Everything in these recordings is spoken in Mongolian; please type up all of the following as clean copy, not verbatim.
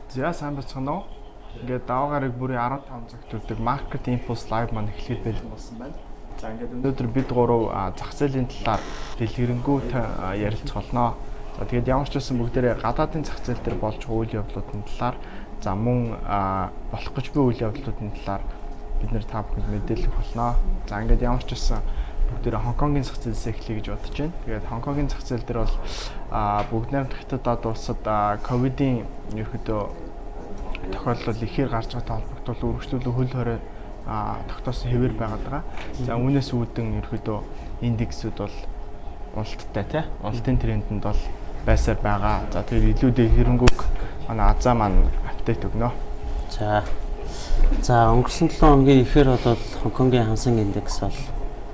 За, сайн байцгаана уу? Ингээд даваа гараг бүрийн 15 цагт өгдөг Market Impulse Live маань эхлэхэд бэлэн болсон байна. За, ингээд өнөөдөр бид гурав зах зээлийн талаар дэлгэрэнгүй ярилцах болно. За, тэгээд ямар ч байсан бүгдээрээ гадаадын зах зээл дээр болж байгаа үйл явдлуудын талаар, за мөн болох гэж буй үйл явдлуудын талаар бид нэр та бүхэнд мэдээлэх болно. За, ингээд ямар ч байсан бүгдээрээ Хонконгийн зах зээлээс эхлэе гэж бодож байна. Тэгээд Хонконгийн зах зээл дээр бол бүгд найрамдах Хятад улсад ковидын ерөөдөө тохиолдол ихээр гарч байгаатай холбогдвол үргэлжлүүлэн хөл хорой тогтоосон хэвээр байгаад байгаа. За, үүнээс үүдэн ерөөдөө индексүүд бол уналттай, тий. Уналтын трендэнд бол байсаар байгаа. За, тэгээд илүү дэлгэрэнгүй манай Азаа маань update өгнө. За, өнгөрсөн 7 хоногийн ихээр бол Хонконгийн Ханг Сенг индекс бол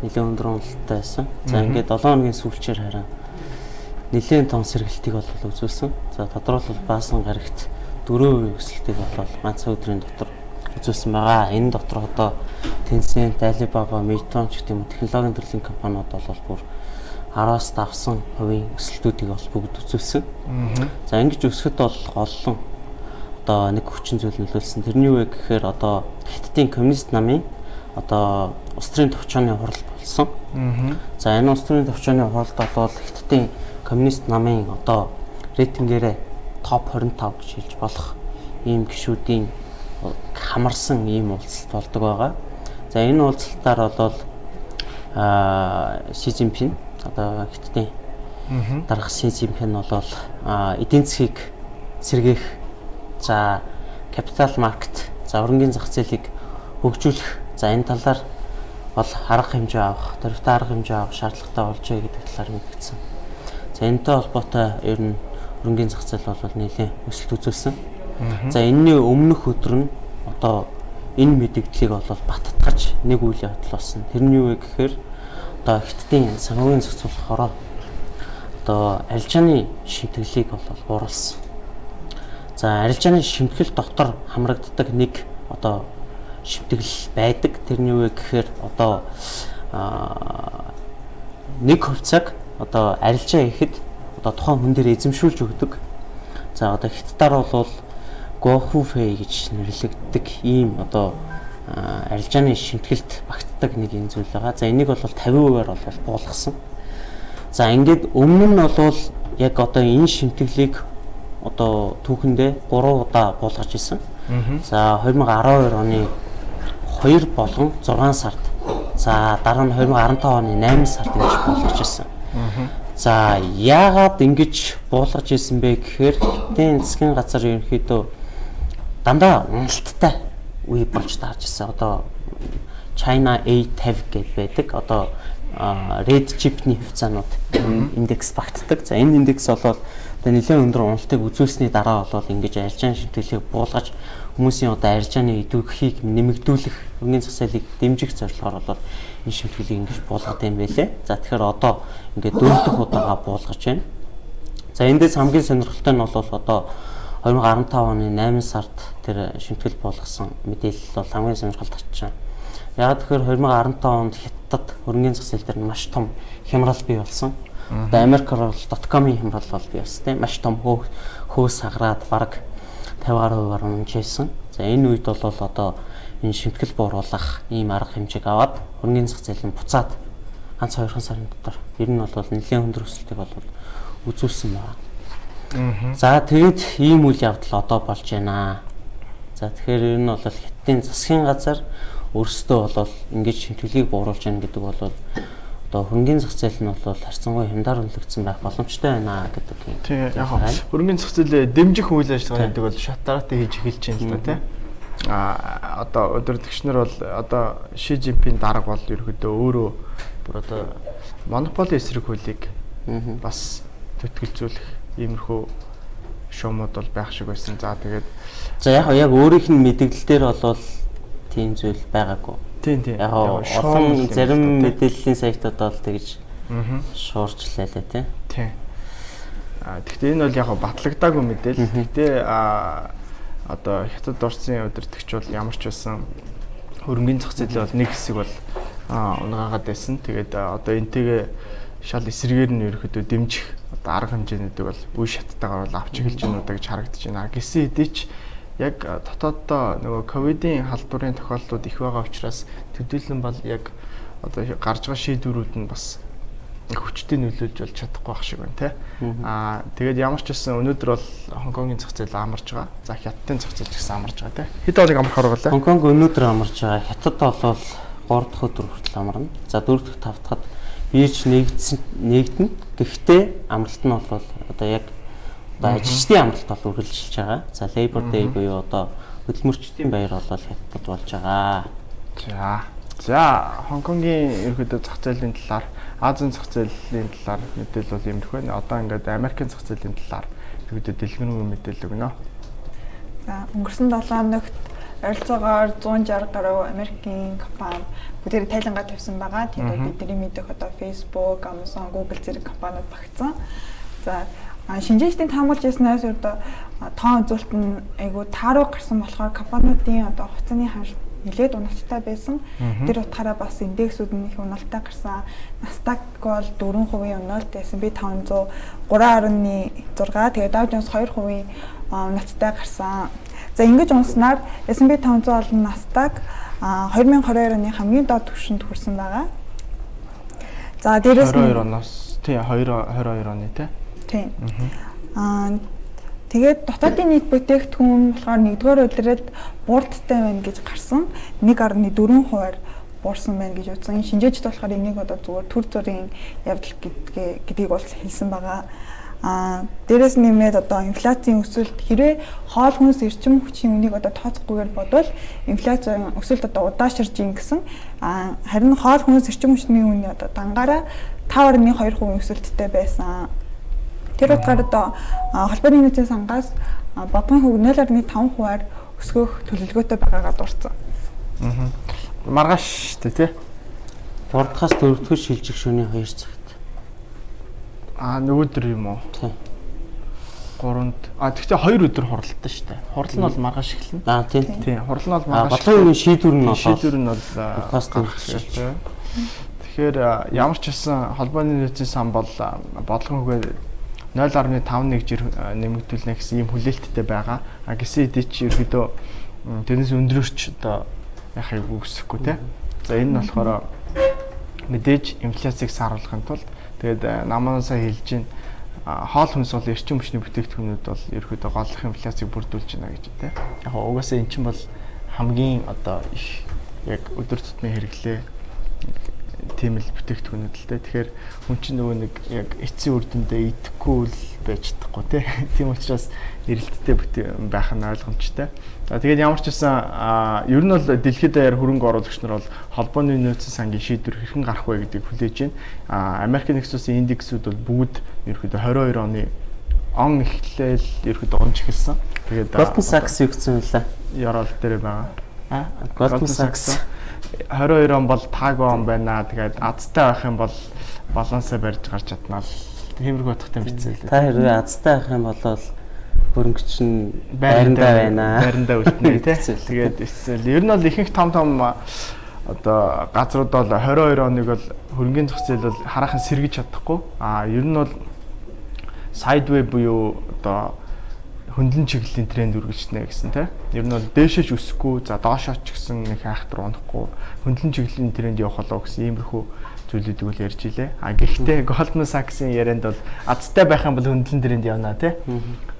нэлээд өндөр уналттай байсан. За, ингээд 7 хоногийн сүүлчээр харин нэлээд том сэргэлтийг бол үзүүлсэн. За, тодорхойлбол баасан гарагт 4% өсөлтийг бол ганц өдрийн дотор үзүүлсэн байгаа. Энэ дотор одоо Tencent, Alibaba, Meituan ч гэх юм уу технологийн төрлийн компаниуд бол бүр 10-аас давсан хувийн өсөлтүүдийг бол бүгд үзүүлсэн. За, ингэж өсөхөд бол голлон одоо нэг хүчин зүйл нөлөөлсөн. Тэрний юу вэ гэхээр одоо Хятадын коммунист намын одоо улс төрийн товчооны хурал болсон. За, энэ улс төрийн товчооны хуралд бол Хятадын коммунист намын одоо рейтингээрээ топ 25 гэж хэлж болох ийм гишүүдийн хамарсан ийм уулзалт болдог байгаа. За, энэ уулзалтаар бол Си Цзиньпин, одоо Хятадын дарга Си Цзиньпин бол эдийн засгийг сэргээх, за capital market, за хөрөнгийн зах зээлийг хөгжүүлэх, за энэ талаар бол арга хэмжээ авах, дөрвтэй арга хэмжээ авах шаардлагатай болжээ гэдэг талаар мэдгдсэн. За, энэтэй холбоотой ер нь хөрөнгийн зах зээл бол нэлээд өсөлт үзүүлсэн. За, энэний өмнөх өдөр нь одоо энэ мэдэгдлийг бол баттгаж нэг үйл явдал болсон. Тэр нь юу вэ гэхээр одоо Хятадын санхүүгийн зохицуулахаараа одоо арилжааны шимтгэлийг бол бууруулсан. За, арилжааны шимтгэл дотор хамрагддаг нэг одоо шимтгэл байдаг. Тэр нь юу вэ гэхээр одоо нэг хувьцааг одоо арилжаа хийхэд одоо тухайн хүн дээр эзэмшүүлж өгдөг. За, одоо Хятадаар бол Гохуфэй гэж нэрлэгддэг ийм одоо арилжааны шимтгэлд багтдаг нэг юм зүйл байгаа. За, энийг бол 50%-аар бол буулгасан. За, ингээд өмнө нь бол яг одоо энэ шимтгэлийг одоо түүхэндээ 3 удаа буулгаж исэн. За, 2012 оны 2 болон 6 сард. За, дараа нь 2015 оны 8 сард ингэж буулгаж исэн. За, яагаад ингэж буулгаж исэн бэ гэхээр Хятадын засгийн газар ерөнхийдөө дандаа уналттай үе болж таарч ирсэн. Одоо China A50 гэд байдаг. Одоо Red Chip-ний хувьцаанууд индекс багтдаг. За, энэ индекс бол одоо нэлээд өндөр уналтыг үзүүлсэний дараа бол ингэж арилжааны шимтгэлийг буулгаж хүмүүсийн одоо арилжааны идэвхийг нэмэгдүүлэх, хөрөнгийн зах зээлийг дэмжих зорилгоор бол энэ шимтгэлийг ингэж буулгадаг юм байлээ. За, тэгэхээр одоо ингээд дөрөв дэх удаага буулгаж байна. За, эндээс хамгийн сонирхолтой нь бол одоо 2015 оны 8 сард тэр шимтгэл буулгасан мэдээлэл бол хамгийн сонирхолтой чинь. Яг тэгэхээр 2015 онд Хятад хөрөнгийн зах зээл дээр маш том хямрал бий болсон. Одоо Америкаар бол dotcom-ын хямрал бол бий болсон, тийм, маш том хөөс хагараад бараг 50 гаруй хувиар унжсэн. За, энэ үед бол одоо энэ шимтгэл бууруулах ийм арга хэмжээг аваад хөрөнгийн зах зээл нь буцаад ганц 2 сарын дотор ер нь бол нэлээд өндөр өсөлтийг бол үзүүлсэн байна. За, тэгээд ийм үйл явдал одоо болж байна. За, тэгэхээр ер нь бол Хятадын засгийн газар өөрсдөө бол ингэж шимтгэлийг бууруулж байна гэдэг бол одоо хөрөнгийн зах зээл нь бол харьцангуй хямдаар үнэлэгдсэн байх боломжтой байна гэдэг юм. Тийм, яг хөрөнгийн зах зээлээ дэмжих үйл ажиллагаа гэдэг бол шат дараатай хийж эхэлж байна л да, тийм. Одоо удирдагч нар бол одоо Ши Цзиньпин дарга бол ерөөдөө өөрөө бүр одоо монополи эсрэг хуулийг бас төтгөлзүүлэх иймэрхүү шуумууд бол байх шиг байсан. За, тэгээд За, яг өөрийнх нь мэдээлэл дээр бол тийм зүйл байгаагүй. Тийм. Яг олон зарим мэдээллийн сайтууд бол тэгж шуурчлаа лээ, тий. Тийм. Гэхдээ энэ бол яг батлагдаагүй мэдээлэл. Гэхдээ одоо Хятад улсын удирдагч бол ямар ч байсан хөрөнгөний зах зээлээ бол нэг хэсэг бол унгаагаад байсан. Тэгээд одоо энтэйгээ шал эсрэгээр нь ерөөхдөө дэмжих одоо арга хэмжээнүүдийг бол үе шаттайгаар бол авч эхэлж байна удаа гэж харагдаж байна. Гэсэн хэдий ч яг дотооддоо нөгөө ковидын халдварын тохиолдлууд их байгаа учраас төдийлөн бол яг одоо гарч байгаа шийдвэрүүд нь бас хүчтэй нөлөөлж бол чадахгүй байх шиг байна те. Тэгээд ямар ч байсан өнөөдөр бол Хонконгийн зах зээл амарч байгаа. За Хятадын зах зээл ч гэсэн амарч байгаа те. Хэд хоног амрах оруулаа? Хонконг өнөөдөр амарч байгаа. Хятад бол 3 дахь өдөр хүртэл амарна. За 4 дахь 5 дахьд бирж нэгдэнэ. Гэхдээ амралт нь бол одоо яг одоо ажилчдын амралт бол үргэлжилж байгаа. За Labor Day буюу одоо хөдөлмөрчдийн баяр бол Хятадд болж байгаа. За Хонконгийн ерөөдөө зах зээлийн талаар, Азийн зах зээлийн талаар мэдээлэл бол иймэрхүү байна. Одоо ингээд Америкийн зах зээлийн талаар ерөөдөө дэлгэрэнгүй мэдээлэл өгнө. За өнгөрсөн 7 хоногт ойролцоогоор 160 гаруй Америкийн компани бүгдээр тайлангаа тавьсан байгаа. Тийм бидний мэдэх одоо Facebook, Amazon, Google зэрэг компаниуд багтсан. За шинжээчдийн таамаглаж яснаас одоо тоон үзүүлэлт нь айгүй тааруу гарсан болохоор компаниудын одоо хувьцааны ханш нэлээд уналттай байсан. Тэр утгаараа бас индексүүд нь их уналттай гарсан. Nasdaq бол 4% уналт, S&P 500 3.6, тэгээд Dow Jones 2% уналттай гарсан. За ингэж унснаар S&P 500 болон Nasdaq 2022 оны хамгийн доод түвшинд хүрсэн байгаа. За дээрэс нь 22 оноос тий 2022 оны тий. Тийм. Тэгээд дотоодын нийт бүтээгдэхүүн болохоор 1-р улиралд буурттай байна гэж гарсан. 1.4%-аар буурсан байна гэж үзсэн. Шинжээчд болохоор энийг одоо зүгээр төр зүрийн явдал гэдгийг бол хэлсэн байгаа. Дээрээс нэмээд одоо инфляцийн өсөлт хэрвээ хоол хүнс эрчим хүчийн үнийг одоо тооцохгүйгээр бодвол инфляцийн өсөлт одоо удаашарж ийн гэсэн. Харин хоол хүнс эрчим хүчний үний одоо дангаараа 5.2% өсөлттэй байсан. Тэр утгаар одоо холбооны нөөцийн сангаас бодлогын хөг 0.5%-аар өсгөх төлөвлөгөөтэй байгаагаа дурдсан. Маргааш шүү дээ тий. 3 дахаас 4 дахь шилжих шөнийн 2 цагт. Нөгөөдөр юм уу? Тийм. 3-нд. Тэгвэл 2 өдөр хуралтай шүү дээ. Хурал нь бол маргааш эхэлнэ. Тийм. Тийм, хурал нь бол маргааш. Бодлогын үеийн шийдвэр нь бол 3-аас 4 дахь. Тэгэхээр ямар ч байсан холбооны нөөцийн сан бол бодлогын хөгээ 0.51 нэмэгдүүлнэ гэсэн ийм хүлээлттэй байгаа. Гэсэн хэдий чи ерөөдөө тэрнээс өндрөөрч одоо яхахыг үгүйсэхгүй те. За энэ нь болохоор мэдээж инфляцийг сааруулахын тулд тэгээд намаасаа хэлж чинь хоол хүнс бол эрчим хүчний бүтээгдэхүүнүүд бол ерөөдөө голлох инфляцийг бүрдүүлж байна гэж те. Яг угаасаа эн чинь бол хамгийн одоо их яг өдөр тутмын хэрэглээ тийм л бүтээгдэхүүнүүд л те. Тэгэхээр хүн чинь нөгөө нэг яг эцсийн үр дүндээ идэхгүй л байж чадахгүй те. Тийм учраас эрэлттэй байх нь ойлгомжтой. За тэгээд ямар ч байсан ер нь бол дэлхийд даяар хөрөнгө оруулагч нар бол холбооны нөөцийн сангийн шийдвэр хэрхэн гарах вэ гэдгийг хүлээж байна. Америкийн нэгдсэн улсын индексүүд бол бүгд ерөөхдөө 22 оны он эхлээл ерөөхдөө унж эхэлсэн. Тэгээд Goldman Sachs юу гэсэн юм бэ? Ёроол дээр байгаа. Goldman Sachs 22 он бол таагүй он байна. Тэгээд азтай байх юм бол балансаа барьж гарч чаднаа л. Тиймэрхүү утгатай бичсэн лээ. Та хэрвээ азтай байх юм бол хөрөнгө чинь байрандаа байна. Байрандаа үлднэ тий. Тэгээд эцсэл. Ер нь бол ихэнх том том одоо газрууд бол 22 оныг бол хөрөнгөний зах зээл бол хараахан сэргэж чадахгүй. Ер нь бол sideway буюу одоо хөндлөн чиглэлийн тренд үргэлжлэнэ гэсэн тий. Ер нь бол дээшээч өсөхгүй, за доошоо ч гэсэн нэг хайхтар унахгүй хөндлөн чиглэлийн тренд явах болоо гэсэн иймэрхүү зүйлүүдийг үл ярьж илээ. Гэхдээ Goldman Sachs-ийн ярианд бол азтай байх юм бол хөндлөн тренд явна тий.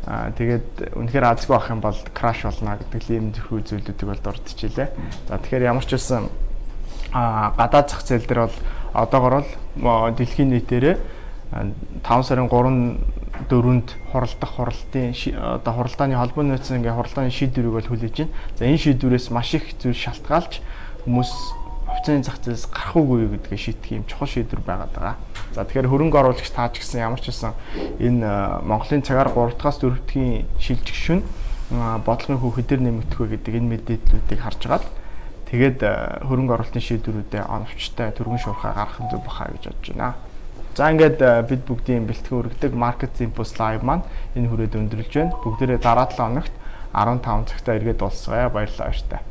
Тэгээд үнэхээр азгүй байх юм бол краш болно гэдэг л иймэрхүү зүйлүүдийг бол дурдчихилээ. За тэгэхээр ямар ч байсан гадаад зах зээл дээр бол одоогор бол дэлхийн нийтээрээ 5 сарын 3 4-нд хуралдах хуралтын одоо хуралдааны холбооны нөөцийн ингээ хуралдааны шийдвэрийг бол хүлээж байна. За энэ шийдвэрээс маш их зүйл шалтгаалж хүмүүс хувьцааны зах зээлээс гарах уугүй юу гэдгээ шийдэх юм чухал шийдвэр байгаад байгаа. За тэгэхээр хөрөнгө оруулагч тааж гисэн ямар ч байсан энэ Монголын цагаар 3 дахаас 4 дахийн шилжих шөнө бодлогын хүү хэдээр нэмэгдэх вэ гэдэг энэ мэдээллүүдийг харж агаад тэгээд хөрөнгө оруулалтын шийдвэрүүдээ оновчтой түргэн шуурхай гаргах нь зөв баха гэж бодож байна. За ингээд бид бүгдийн бэлтгэн өргөдөг Market Impulse Live маань энэ хүрээд өндөрлөж байна. Бүгдээрээ дараа 7 хоногт 15 цагтаа эргээд уулзъя. Баярлалаа баяртай.